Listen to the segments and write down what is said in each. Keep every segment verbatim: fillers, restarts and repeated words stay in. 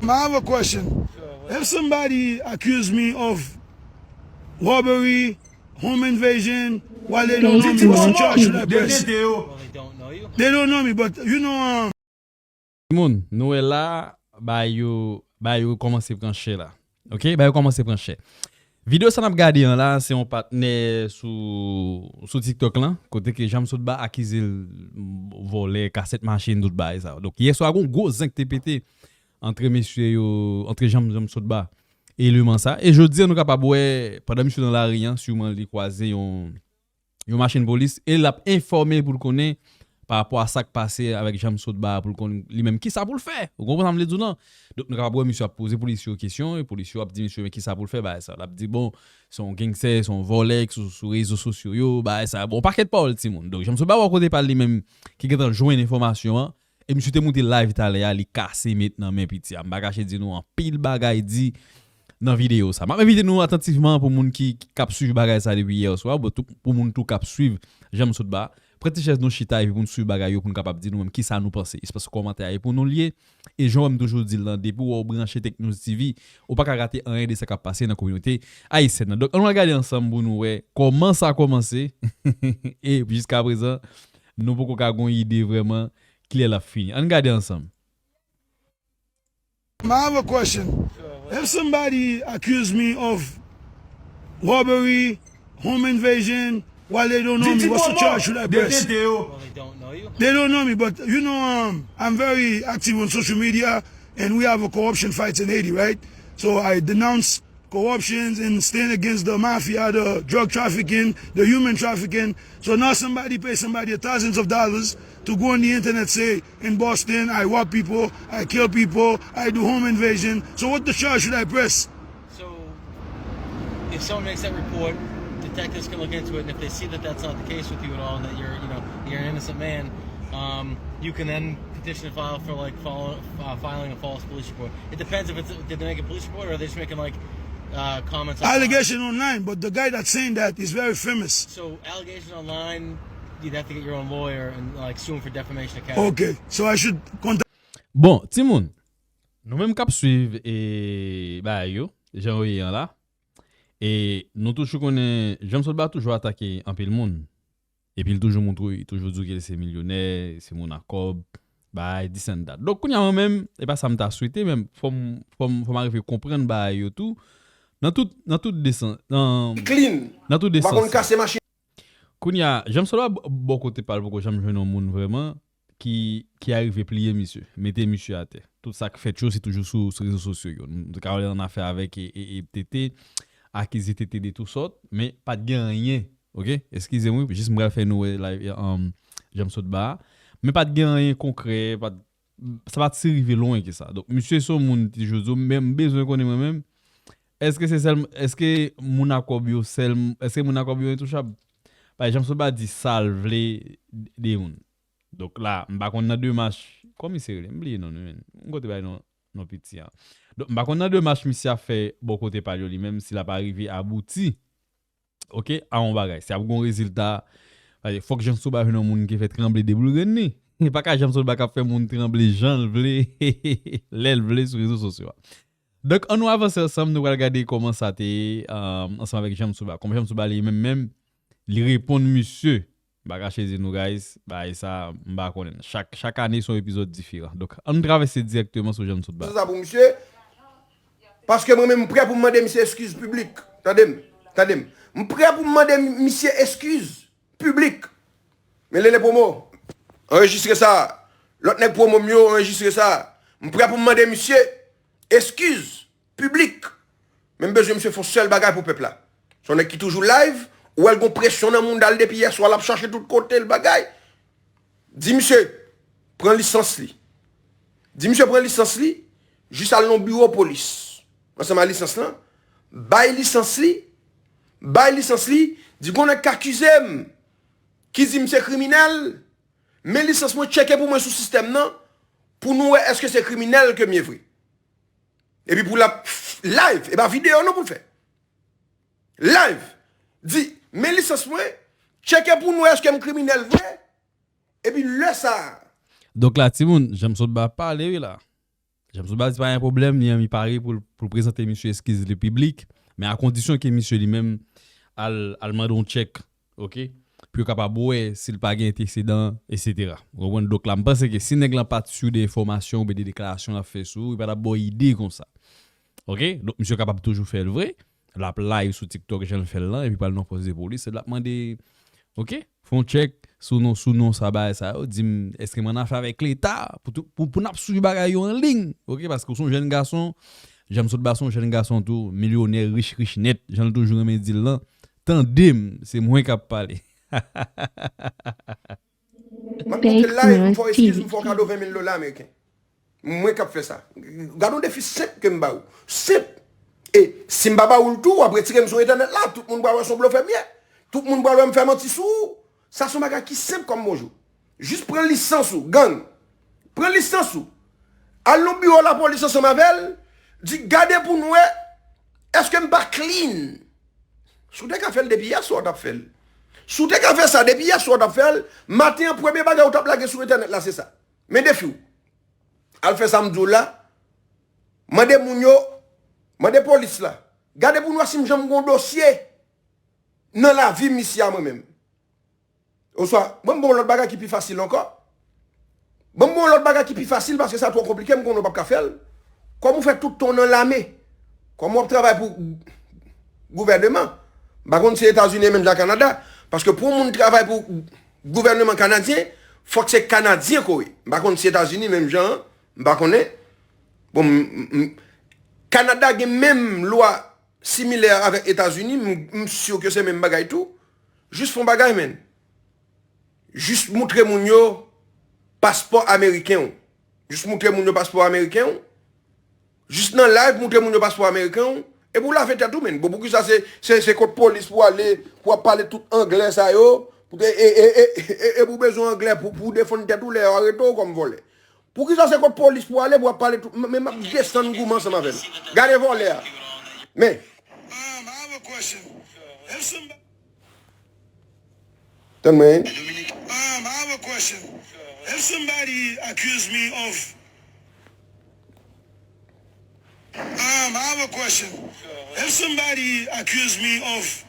I have a question. If somebody accuse me of robbery, home invasion, while they don't know me, what charge should I press? They don't know me, but you know, um, Moun, nou wè la, ba yo, ba yo kòmanse pran chè la. Ok, ba yo kòmanse pran chè. Videyo sa n ap gade an la, se yon patnè sou, sou TikTok lan, kote ke Janm Sotba akize l vòlè, kasèt machin, tout bagay sa. Donk, yè swa, gon gwo zen k te pete antre mesye yo, antre Janm, Janm Sotba e eleman sa. E jodi a, nou kapab wè, pandan misye nan lari an, siman li kwaze yon, yon machin polis, e l ap enfòme l pou l konnen pa rapò a sa k pase avèk Janm Sotba a, pou l konn li menm kisa pou l fè. Ou konprann sa m vle di w lan? Donk, nou kapab wè misye ap poze polisye yo kesyon, e polisye yo ap di misye men kisa pou l fè, bagay sa. L ap di, bon, se yon gangstè, se yon vòlè, ki sou, sou rezo sosyo yo, bagay sa. Bon, pakèt pawòl, timoun. Donk, Janm Sotba bò kote pa l li menm, ki gentan jwenn enfòmasyon an, e misye te moute live talè a, li kase met nan men piti a. M pa kache di nou anpil bagay di nan videyo sa. M ap envite nou atantivman pou moun ki, ki k ap swiv bagay sa depi yè swa, bon, tou, pou moun tou k ap swiv Janm Sotba. Pran ti chèz nou chita epi pou n swiv bagay yo pou n kapab di nou menm kisa nou panse. Espas kòmantè a e pou nou l ye. E jan w wè m toujou di l lan, depi w wè w branche Tech News T V, ou pa ka rate anyen de sa k ap pase nan kominote ayisyèn nan. Donk, ann nou al gade ansanm pou nou wè kòman sa kòmanse. E jiska prezan, nou poko ka gon ide vrèman kilè l ap fini. Ann gade ansanm. I have a question. If somebody accuse me of robbery, home invasion, while they don't know me, what's the charge should I press? Well, they don't know you. They don't know me, but you know, um, I'm very active on social media, and we have a corruption fights in Haiti, right? So I denounce corruptions and stand against the mafia, the drug trafficking, the human trafficking. So now somebody pay somebody thousands of dollars to go on the internet, say, in Boston, I rob people, I kill people, I do home invasion. So what the charge should I press? So, if someone makes that report, detectives can look into it, and if they see that that's not the case with you at all, and that you're, you know, you're an innocent man, um, you can then petition to file for like file, uh, filing a false police report. It depends if it's, did they make a police report or are they just making like uh, comments. Allegation online, but the guy that's saying that is very famous. So allegations online, you'd have to get your own lawyer and like sue him for defamation of character. Okay, so I should contact. Bon, timoun, nou menm k ap swiv e bagay yo, jan yo ye an la, e nou toujou konnen Janm Sotba toujou atake anpil moun. Epi l toujou montre, li toujou di w ke l se milyonè, se moun a kòb, bagay, this and that. Donk, kounye a mwen menm, e pa sa m ta swete, men fò m, fò m, fò m arive konprann bagay yo tou. Nan tout, nan tout de sans, nan, Clean. Nan tout de Ou pa konn sans. Kase machin. Kounye a, Janm Sotba bò kote pa l poko janm jwenn yon moun vrèman ki, ki arive pliye misye, mete misye atè. Tout sa k fèt yo, se toujou sou, sou rezo sosyo yo. Nou te ka wè l an afè avèk e, e, e T T, akize T T de tou sòt, men pa t gen anyen. Ok? Eskize m, wi, jis m pral fè nou wè live, um, Janm Sotba a. Men pa t gen anyen konkrè, pa t, sa pa t si rive lwen ke sa. Donk, misye se yon moun, ti jodi, men m bezwen konnen mwen menm, èske se sèl, èske moun a kòb yo sèl, èske moun a kòb yo entouchab? Bay Janm Sotba di sa l vle de moun. Donk la, m pa konn nan demach, kòman misye rele? M bliye non li, men. M kote bay non, non piti an. Donk, m pa konn nan demach misye ap fè bò kote pa l yo li menm, si l ap arive abouti, ok, a yon bagay. Si ap gon rezilta, paske fòk Janm Sotba jwenn yon moun ki fè tranble de boul grenn li. E pa ka Janm Sotba k ap fè moun tranble jan l vle, lè l vle sou rezo sosyo a. Donk, ann nou avanse ansanm, nou pral gade kòman sa te ye, um, ansanm avèk Janm Sotba. Kòman Janm Sotba li menm menm, li reponn misye. M pa kache di nou, guys, bagay sa, m pa konnen. Chak, chak ane, se yon epizòd diferan. Donk, ann travèse dirèkteman sou Janm Sotba. Sa pou misye. Paske mwen menm, m prè pou m mande misye eskiz piblik. Tande m, tande m. M prè pou m mande misye eskiz piblik. Men Lele Promo, anrejistre sa. Lòt nèg Promo m yo, anrejistre sa. M prè pou m mande misye eskiz piblik. Men m bezwen misye fè yon sèl bagay pou pèp la. Se yon nèg ki toujou live, ou wè l gon presyon nan mounda l depi yèswa, l ap chache tout kote l bagay. Di misye, pran lisans li. Di misye pran lisans li, jis al nan biwo polis. Ansanm ak lisans lan, bay lisans li, bay lisans li, di gon nèg k akize m, ki di m se kriminèl, men lisans mwen, tcheke pou mwen sou sistèm nan, pou nou wè èske se kriminèl ke m ye vre. Epi pou l ap live, e pa videyo non pou l fè. Live, di, men lisans mwen, tcheke pou nou wè èske m kriminèl vre, epi lè sa a. Donk la, timoun, Janm Sotba pale wi la. Jan Soulba di pa gen pwoblèm, li anvi pare pou l, pou l prezante misye eskiz li piblik, men a kondisyon ke misye li menm al, al mande yon tchèk, oke? Pou yo kapab wè si l pa gen antesedan, etsetera. Ou konprann? Donk la, m panse ke si nèg lan pa t sur de enfòmasyon oubyen de deklarasyon l ap fè sou ou, li pa t ap ba w ide konsa. Oke? Donk, misye kapab toujou fè l vre. L ap live sou TikTok, jan l fè l lan, epi pral nan pòs de polis, l ap mande, oke? Fè yon tchèk sou non, sou non sa, bagay sa yo. Di m, èske m annafè avèk Leta? Pou, tou- pou, pou n ap swiv bagay yo an liy, oke? Paske w se yon jèn gason, Jan Soulba se yon jèn gason tou, milyonè, rich, rich nèt, jan l toujou renmen di l lan. Tande m, se mwen k ap pale. M ap monte l la e m fè w eskiz, m fè w kado ven mil dola ameriken. Mwen k ap fè sa. Gade yon defi senp ke m ba ou. Senp. E si m pa ba ou l tou, w ap retire m sou entènèt la. Tout moun pral wè se yon blofè m ye. Tout moun pral wè m fè manti sou ou. Sa se yon bagay ki senp kòm bonjou. Jis pran lisans ou, gang. Pran lisans ou. Al nan biwo lapolis ansanm avè l. Di, gade pou n wè, èske m pa clean? Si w te ka fè l depi yèswa w t ap fè l. Si w te ka fè sa depi yèswa w t ap fè l, maten an premye bagay ou t ap lage sou entènèt la se sa. Men defi w. Al fè sa m di w la. Mande moun yo, mande polis la. Gade pou n wè si m janm gen yon dosye nan lavi m isi a mwen menm. Oswa, ban m ba w yon lòt bagay ki pi fasil ankò. Ban m ba w yon lòt bagay ki pi fasil paske sa twò konplike, m konnen w p ap ka fè l. Kòm ou fè tout tan w nan lame, kòm w ap travay pou gouvèneman, m pa konn si Etazini e menm jan ak Kanada, paske pou yon moun travay pou gouvèneman kanadyen, fòk se Kanadyen ke w ye. M pa konn si Etazini menm jan an, m pa konnen. Bon, m, m, m, Kanada gen menm lwa similè avèk Etazini, m, m si ke se menm bagay tou. Jis fè yon bagay, menn. Jis moutre moun yo paspò ameriken w. Jis moutre moun yo paspò ameriken w. Jis nan live, moutre moun yo paspò ameriken w. Epi w lave tèt ou, menn. Bon, poukisa se, se, se kot polis pou w ale, pou w ap pale tout anglè sa yo, pou, e, e, e, e, e, epi w bezwen anglè pou, pou w defann tèt ou lè yo arete w kòm vòlè? Poukisa se kot polis pou w ale pou w ap pale tout, men, men m ap desann goumen ansanm avè l. Gade vòlè a. Men. Um, I have a question. If somebody, Tann mwen. Um, I have a question. If somebody accuse me of, um, I have a question. If somebody accuse me of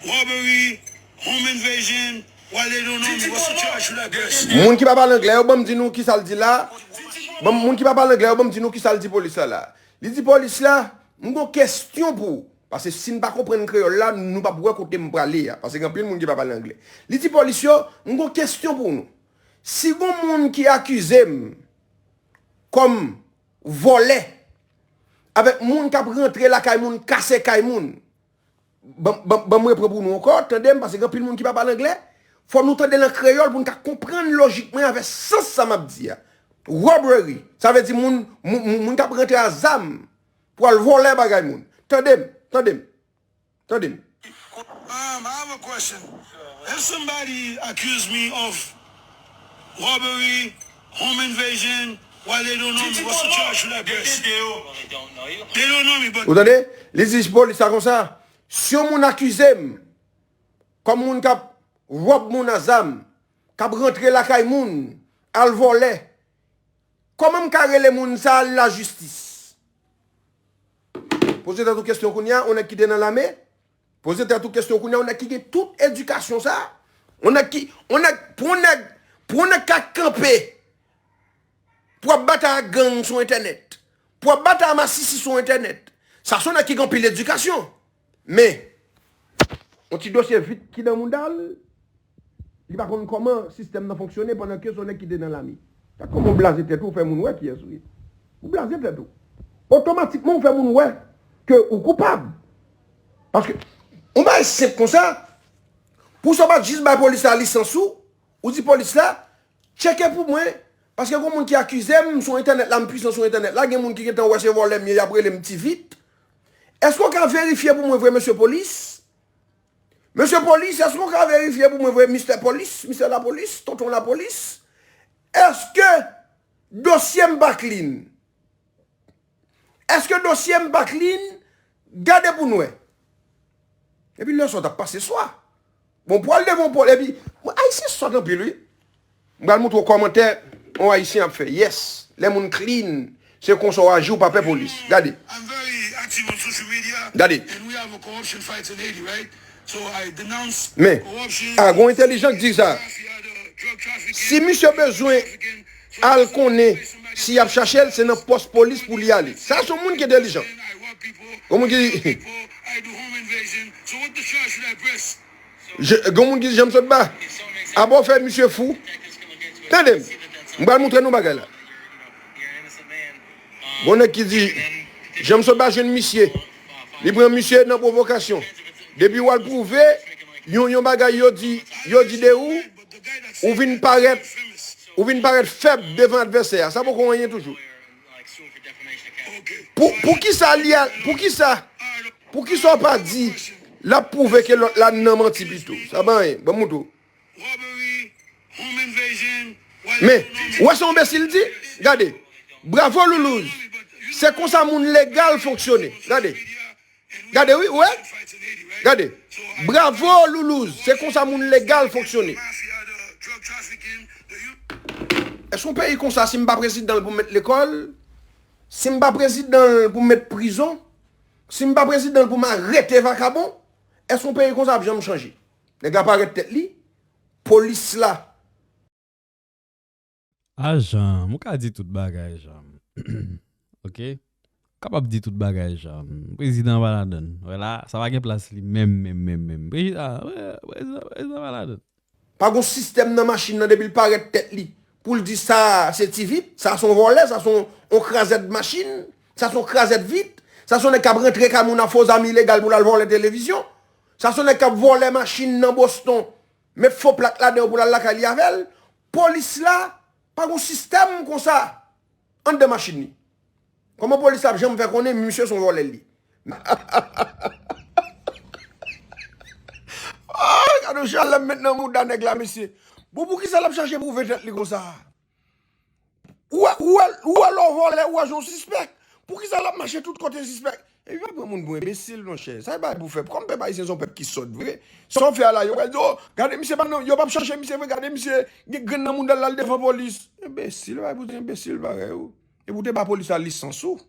robbery, home invasion, while they don't know me, what's the charge should I press? Moun ki pa pale anglè yo, ban m di nou kisa l di la. Ban m, moun ki pa pale anglè yo, ban m di nou kisa l di polis la la. Li di polis la, m gon kesyon pou ou. Paske si n pa konprann kreyòl la, nou p ap wè kote m prale a. Paske gen anpil moun ki pa pale anglè. Li di polis yo, m gon kesyon pou nou. Si gon moun ki akize m kòm vòlè, avèk moun k ap rantre lakay moun, kase kay moun, ban, ban, ban m repran pou nou ankò, tande m, paske gen anpil moun ki pa pale anglè. Fò nou tande l an kreyòl pou n ka konprann lojik mwen avè sans sa m ap di a. Robbery, sa vle di moun, moun, moun, moun k ap rantre a zam pou al vòlè bagay moun. Tande m, tande m, tande m. Um, I have a question. If somebody accuse me of robbery, home invasion, while they don't know me, what's the charge should I press? They don't know me, but Ou tande? Li di polis la konsa, si yon moun akize m kòm moun k ap wòb moun a zam, k ap rantre lakay moun, al vòlè, kòman m ka rele moun sa a al lajistis? Poze tèt ou kesyon kounye a, yon nèg ki te nan lame. Poze tèt ou kesyon kounye a, yon nèg ki gen tout edikasyon sa a. Yon nèg ki, yon nèg, pou yon nèg, pou yon nèg ka kanpe pou ap batay ak gang sou entènèt, pou ap batay a masisi sou entènèt, sa se yon nèg ki gen anpil edikasyon. Men, yon ti dosye vit ki nan mouda l, li pa konn kòman sistèm nan fonksyone pandan ke se yon nèg ki te nan lame. Gad kòman w blaze tèt ou, w fè moun wè kiyès ou ye. Ou blaze tèt ou. Otomatikman, w fè moun wè ke ou koupab. Paske, yon bagay senp konsa, pou sa w pa t jis bay polis la lisans ou, ou di polis la, tcheke pou mwen, paske gon moun ki akize m sou entènèt la, m pwisan sou entènèt la, gen moun ki gentan wè se vòlè m ye, y ap rele m Ti Vit. Èske w ka verifye pou mwen vre, mesye polis? Mesye polis, èske w ka verifye pou mwen vre, mistè polis, mistè lapolis, tonton lapolis? Èske dosye m pa clean? Èske dosye m pa clean? Gade pou n wè. Epi lè sa w t ap pase swa. Bon, pou al devan yon pòl, epi, bon, Ayisyen sòt anpil, wi. M pral montre w kòmantè yon Ayisyen ap fè. Yes, lè moun clean, Se konsa w aji, ou pa pè polis. Gade. Gade. Men, a gon entèlijan k di sa. Si misye bezwen al konnen si y ap chache l, se nan pòs polis pou li ale. Sa se yon moun ki entèlijan. Gon moun ki, gon moun ki di jan m sot ba. Apa w fè misye fou? Tande m. M pral montre nou bagay la. Gon nèg ki di, jan m sot ba jwenn misye. Li pran misye nan pwovokasyon. Depi w al pwouve yon, yon bagay yo di, yo di de ou, ou vin parèt, ou vin parèt fèb devan advèsè a. Sa poko anyen toujou. Pou, poukisa li a, poukisa, poukisa w pa di l ap pwouve ke lòt la nan manti pito? Sa pa anyen. Ban m montre w. Men, ou wè sa enbesil di? Gade. Bravo, Loulouz. Se konsa moun legal fonksyone. Gade. Gade, wi, ou wè? Gade. Bravo, Loulouz. Se konsa moun legal fonksyone. Èske yon peyi konsa, si m pa prezidan l pou m met lekòl, si m pa prezidan l pou m met prizon, si m pa prezidan l pou m arete vakabon, èske yon peyi konsa ap janm chanje? Nèg la parèt tèt li, polis la. A janm, ou ka di tout bagay, janm. Ok? Ou kapab di tout bagay, janm. Prezidan pa ladann. Wè la, sa pa gen plas li menm, menm, menm, menm. Prezidan, wè, prezidan, prezidan pa ladann. Pa gon sistèm nan machin nan depi l parèt tèt li pou l di sa se ti vit, sa se yon vòlè, sa se yon, yon krazèt machin, sa se yon krazèt vit, sa se yon nèg k ap rantre kay moun ak fo zam ilegal pou l al vòlè televizyon, sa se yon nèg k ap vòlè machin nan Boston, met fo plak ladan yo pou l al lakay li avè l. Polis la, pa gon sistèm konsa anndan machin li. Kòman polis la ap janm fè konnen misye se yon vòlè li? Ay, gade yon chalè m met nan mouda nèg la, mesye. Bon, poukisa l ap chache pwouve tèt li konsa? Ou wè, ou wè, ou wè lè w vòlè, ou wè jan w sispèk. Poukisa l ap mache tout kote sispèk? Epi pa pran moun pou enbesil, monchè. Sa e bagay pou fè. Kòm pèp ayisyen se yon pèp ki sòt vre. Sa w fè a la, yo pral di, o, gade misye pa nan, yo p ap chache misye vre, gade misye gen grenn nan mouda l, l al devan polis. Enbesil, bagay pou di enbesil parèy ou. Epi w te ba polis la lisans ou.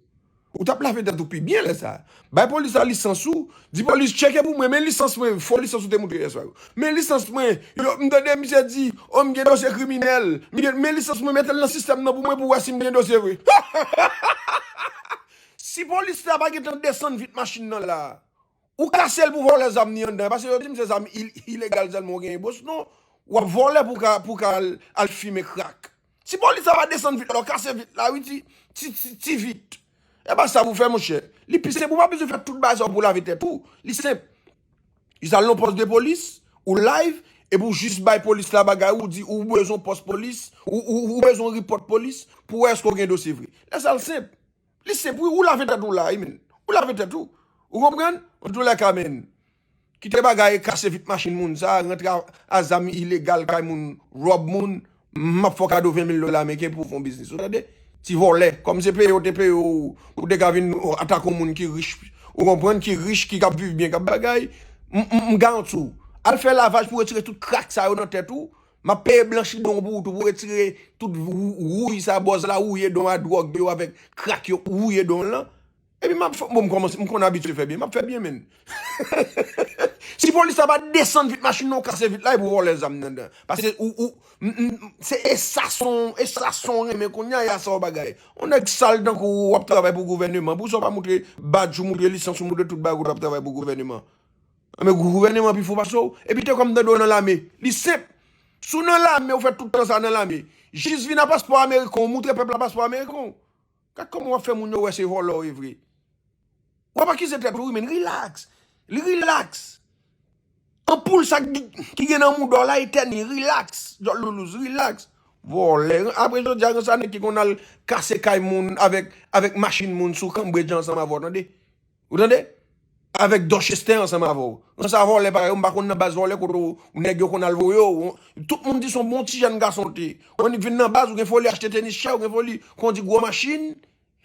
Ou t ap lave tèt ou pi byen lè sa a. Bay polis la lisans ou, di polis tcheke pou mwen, men lisans mwen, fo lisans ou te montre yè swa yo. Men lisans mwen, yo, m tande misye di, o m gen dosye kriminèl, m gen, men lisans mwen, mete l nan sistèm nan pou mwen pou w wè si m gen dosye vre. Si polis la pa gentan desann vit machin nan la, ou kase l pou vòlè zam ni anndan, paske yo di m se zam il-, ilegal sèlman w genyen, bòs, non, w ap vòlè pou w ka, pou w ka al, al fimen krak. Si polis la pa desann vit la, w kase vit la, wi, ti, ti, ti, ti vit. E pa sa pou fè, monchè. Li pi senp, ou pa bezwen fè tout bagay sa yo pou lave tèt ou. Li senp. Jis al nan pòs de polis, ou live, epi w jis bay polis la bagay, ou di ou bezwen pòs polis, ou, ou, ou bezwen repòt polis, pou wè èske w gen dosye vre. Lè sa l senp. Li senp, wi, ou lave tèt ou la, wi, menn. Ou lave tèt ou. Ou konprann? Antoulèka, menn. Kite bagay kase vit machin moun sa, rantre a, a zam ilegal kay moun, ròb moun, m ap fè w kado ven mil dola ameriken pou w fè yon biznis, ou tande? Ti vòlè, kòm se peye yo te peye w, ou te ka vin atake yon moun ki rich, ou konprann, ki rich, ki k ap viv byen, k ap bagay, m, m, m garanti w, al fè lavaj pou retire tout krak sa yo nan tèt ou, m ap peye blanchi don w pou ou tou, pou retire tout wou-, wouy sa, bòz la wouye don w a dwòg yo avèk krak yo wouye don w lan. Epi m ap fè, bon, m kòmanse, m konn abitye fè byen, m ap fè byen, menn. Si polis la pa desann vit machin nan, ou kase vit la, epi w vòlè zam nan anndan. Paske ou, ou, m, m, se esason, esason renmen kounye a, y a sa w bagay. Yon nèg sal tankou ou, w ap travay pou gouvèneman. Poukisa w pa montre badj ou, montre lisans ou, montre tout bagay ou t ap travay pou gouvèneman? Anben, gouvèneman pi fou pase w. Epi te kòm tande w nan lame. Li senp. Si w nan lame, ou fè tout tan sa nan lame. Jis vin a paspò ameriken w, montre pèp la paspò ameriken w. Gad kòman w ap fè moun yo wè se vòlè w ye vre. W ap akize tèt ou wi, menn, rilaks. Li rilaks. Anpoul sa ki, ki gen nan mouda w la etèn, rilaks. Djòl Loulouz, rilaks. Vòlè. Apre jodi a, gen sa nèg ki konn al kase kay moun avèk, avèk machin moun sou Cambridge ansanm avè w, tande? Ou tande? Avèk Dorchester ansanm avè w. Nan sa vòlè parèy ou, m pa konn nan baz vòlè kote w, nèg yo konn al voye w. Tout moun di se yon bon ti jèn gason w te. Ou annik vin nan baz, ou gen foli achte tenis chè, ou gen foli kondi gwo machin.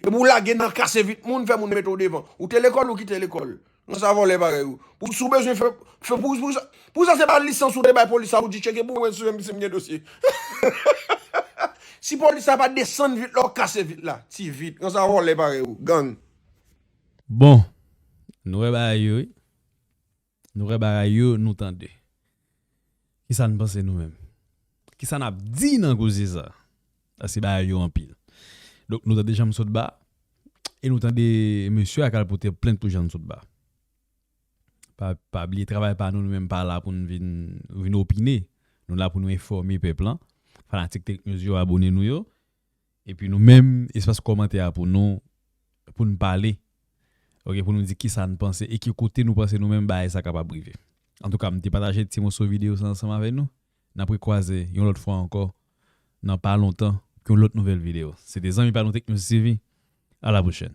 Epi w lage nan kase vit moun, fè moun mete w devan. Ou te lekòl, ou kite lekòl. Nan sa vòlè parèy ou. Pou, si w bezwen fè, fè pou, pou sa, pou sa se pa lisans ou te bay polis la, ou di tcheke pou mwen si, si m gen dosye. Ti polis la pa desann vit la, ou kase vit la. Ti vit. Konsa vòlè parèy ou. Gang. Bon, nou wè bagay yo, wi. Nou wè bagay yo, nou tande. Kisa n panse nou menm? Kisa n ap di nan koze sa? Sa se bagay yo anpil. Donk, nou tande jan m sot ba, e nou tande mesye a k al pote plent pou jan m sot ba. Pa, pa bliye travay pa nou, nou menm pa la pou n vin, vin opine. Nou la pou nou enfòme pèp lan. Fanatik Tech News yo, abone nou yo. Epi nou menm, espas kòmantè a pou nou, pou n pale. Ok, pou nou di kisa n panse e ki kote nou panse nou menm bagay sa kapab rive. Antouka, m te pataje ti moso videyo sa ansanm avè nou. N ap rekwaze yon lòt fwa ankò nan pa lontan pou yon lòt nouvèl videyo. Se te zanmi pa nou Tech News T V. A la pwochèn.